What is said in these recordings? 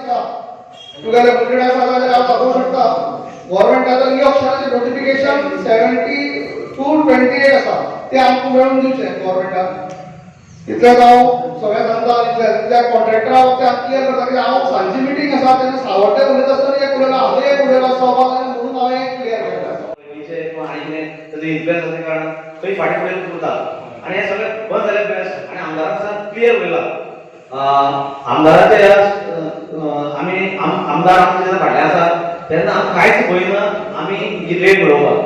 सुद्धा तुगेले कंप्लेंट आसा जाल्यार हांव दाखोवंक शकता. गव्हर्मेंटाचो ई ऑक्शनाचें नोटिफिकेशन 7228 आसा, तें आमकां मेळून दिवचें गव्हर्मेंटान. तितलेंच हांव सगळें सांगता. तितल्या कॉन्ट्रॅक्टरा ते हांव क्लियर करता, कित्याक हांव सांजची मिटींग आसा तेन्ना सावड्डे उलयता आसतना एक उलयला, हांव एक उलयला सभा, म्हणून हांवें हें क्लियर केलें आसा. पयलींचे किंवा आनी कितें ताजो इन्फ्लुएन्स आसल्या कारणान थंय फाटीं फुडें उरता आनी हें सगळें बंद जालें बेस्ट. आनी आमदारान सुद्दां क्लियर उलयला. आमदाराच्या ह्या आमी आमदार आमचे जेन्ना फाटल्यान आसा तेन्ना आमकां कांयच भंय ना आमी ही रेट मेळोवपाक.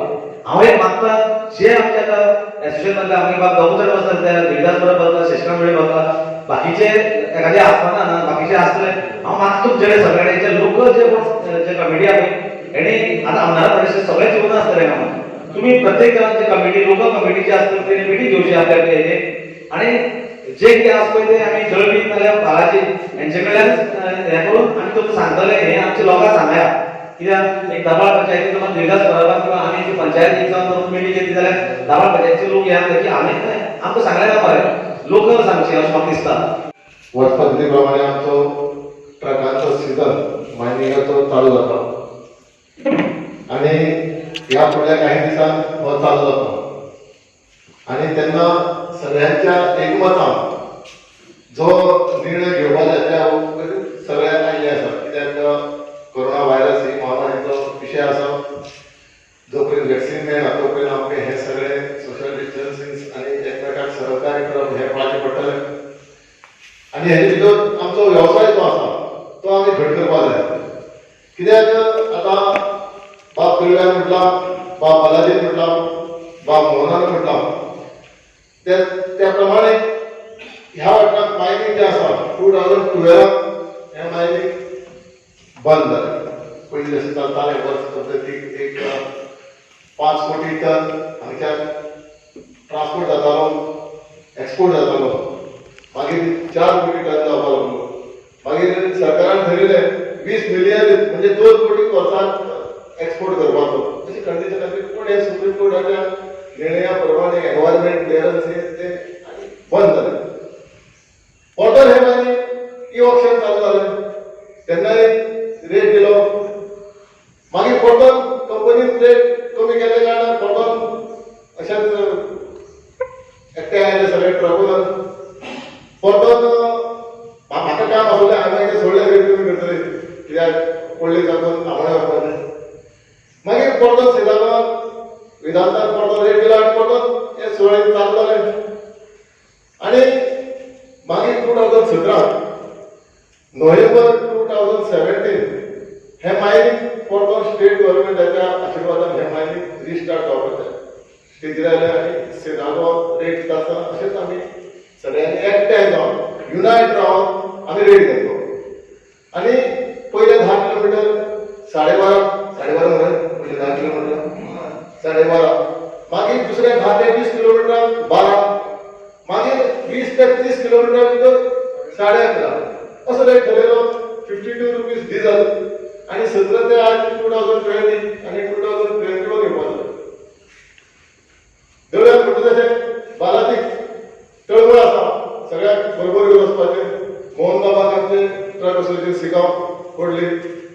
हांव एक मागता, जे आमचे आतां एसोसिएशन मदले आमी बाब दोगूय जाण बसतात, ते देविदास परब बसला, शशिकांत वेळीप बसला, बाकीचे एखादे आसतना ना, बाकीचे आसतले. हांव मागता तुमचे कडेन सगळ्यांनी, जे लोकल जे कोण जे कमिटी आहा पळय, हेणी आतां आमदारा फुडें सगळें येवन आसतलें कामां. तुमी प्रत्येक जाणांची कमिटी, लोकल कमिटी जी आसतली, तेणी मिटींग घेवची आपल्या आपल्या हेजेर आनी जे कितें आसा पळय ते आमी जळबी नाल्यार बालाजी हेंचे कडल्यान हें करून आमी तुमकां सांगतले. हें आमच्या लोकांक सांगया, कित्याक एक दाबाळ पंचायती तुमकां देविदास परबान किंवा आमी जी पंचायत जावन मिटींग घेतली जाल्यार दाबाळ पंचायतीचे लोक हे की आमी आमकां सांगलें ना बरें, लोकल सांगचें अशें म्हाका दिसता. वर्स पद्दती प्रमाणे आमचो ट्रकांचो सिजन मायनिंगाचो चालू जाता आनी ह्या फुडल्या काही दिसांत हो चालू जाता आनी तेन्ना सगळ्यांच्या एकमतान जो निर्णय घेवपाक जाय त्या सगळ्यांक आयिल्ले आसा, कित्याक कोरोना व्हायरस ही महामारीचो विशय आसा. जो पर्यंत वॅक्सिन मेळना तो पर्यंत आमकां हें सगळें सोशल डिस्टन्सिंग आनी एकमेकाक सहकार्य करप हें पाळचें पडटलें आनी हेजे भितर आमचो वेवसाय जो आसा तो आमी घट करपाक जाय. कित्याक आतां बाब दळव्यान म्हटलां, बाब बालाजीन म्हटलां, बाब मोहनान म्हटलां, त्या त्या प्रमाणे ह्या वाठारांत मायनींग जें आसा, 2012 हें मायनींग बंद जालें. पयलीं जशें चलतालें, वर्स पद्दतीक एक 5 कोटी टन हांगच्यान ट्रान्सपोर्ट जातालो, एक्सपोर्ट जातालो, मागीर 4 कोटी टन जावपाक लागलो. मागीर सरकारान ठरयलें 20 मिलियन म्हणजे 2 कोटी वर्साक एक्सपोर्ट करपाचो, अशी कंडिशन आसली. पूण हे सुप्रीम कोर्टाच्या निर्णया प्रमाणे एनवायरमेंट क्लियरन्स हे ते आनी बंद जालें. परत हे मागीर ई ऑक्शन चालू जालें, तेन्नाय रेट दिलो. मागीर परतून कंपनीन रेट कमी केल्या कारणान परतून अशेंच एकठांय आयले सगळे ट्रक. परतून म्हाका काम आसलें, हांवें मागीर सोडलें, रेट कमी करतले, कित्याक पडले साकून आमोणे वचपाचें. मागीर परतून सिदागांव वेदांतान परतून रेट दिलो आनी परतून हे सुरळीत चालू जालें. आनी मागीर 2017, नोव्हेंबर 2017 हे मायनींग परतून स्टेट गव्हर्मेंटाच्या आशिर्वादान हे मायनींग रिस्टार्ट जावपाचें स्टेजीर आयलें आनी सेनागो रेट दिता आसतना अशेंच आमी सगळ्यांनी एकठांय जावन, युनायट रावन आमी रेट घेतलो आनी पयले 10 किलोमिटर 12.5, 12.5 मरे, पयले 10 किलोमिटर 12.5, मागीर दुसऱ्या 10 ते 20 किलोमिटराक 12, मागीर 20 ते 30 किलोमिटरा भितर 11.5 असो रेट ठरयलो, ₹52 डिझल. आनी 17 ते आज 2020 आनी 2021 येवपाचो. दळ्यात म्हणटा तशें बालाजीक तळमळ आसा सगळ्याक बरोबर घेवन वचपाचें. मोहन बाबाक आमचे ट्रक असोसिएशन सिगांव कोडली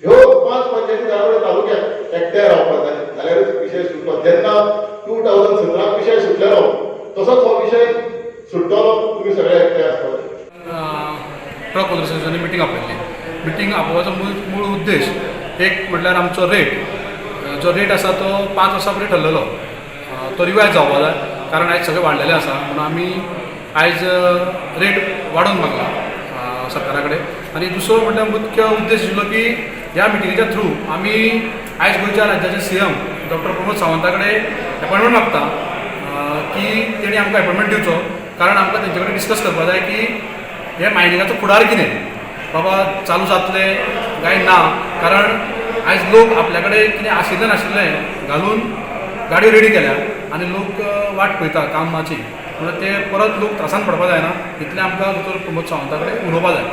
ह्यो पांच पंचायती धारवाड तालुक्यात एकठांय रावपाक जाय, जाल्यारूच विशय सुटलो. जेन्ना 2017 विशय सुटलेलो तसोच हो विशय सुट्टलो, तुमी सगळे एकठांय आसपाक जाय. ट्रक ओनर्स असोसिएशनान मिटींग आपयल्ली. मिटींग आपोवपाचो मूळ मूळ उद्देश एक म्हटल्यार आमचो रेट, जो रेट आसा तो 5 वर्सां पयलीं ठरलेलो, तो रिवायज जावपा जाय, कारण आयज सगळें वाडलेलें आसा. म्हणून आमी आयज रेट वाडोवन मागला सरकारा कडेन. आनी दुसरो म्हटल्यार मुख्य उद्देश आशिल्लो की ह्या मिटिंगेच्या थ्रू आमी आयज गोंयच्या राज्याचे सीएम डॉक्टर प्रमोद सावंता कडेन एपॉयंटमेंट मागता की तेणी आमकां एपॉयंटमेंट दिवचो, कारण आमकां तेंचे कडेन डिस्कस करपा जाय की हे मायनिंगाचो फुडार कितें बाबा, चालू जातले काय ना. कारण आयज लोक आपल्या कडेन कितें आशिल्लें नाशिल्लें घालून गाडयो रेडी केल्या आनी लोक वाट पळयता कामाची. म्हणून ते परत लोक त्रासान पडपा जायना इतलें आमकां दोतोर प्रमोद सावंता कडेन उलोवपा जाय.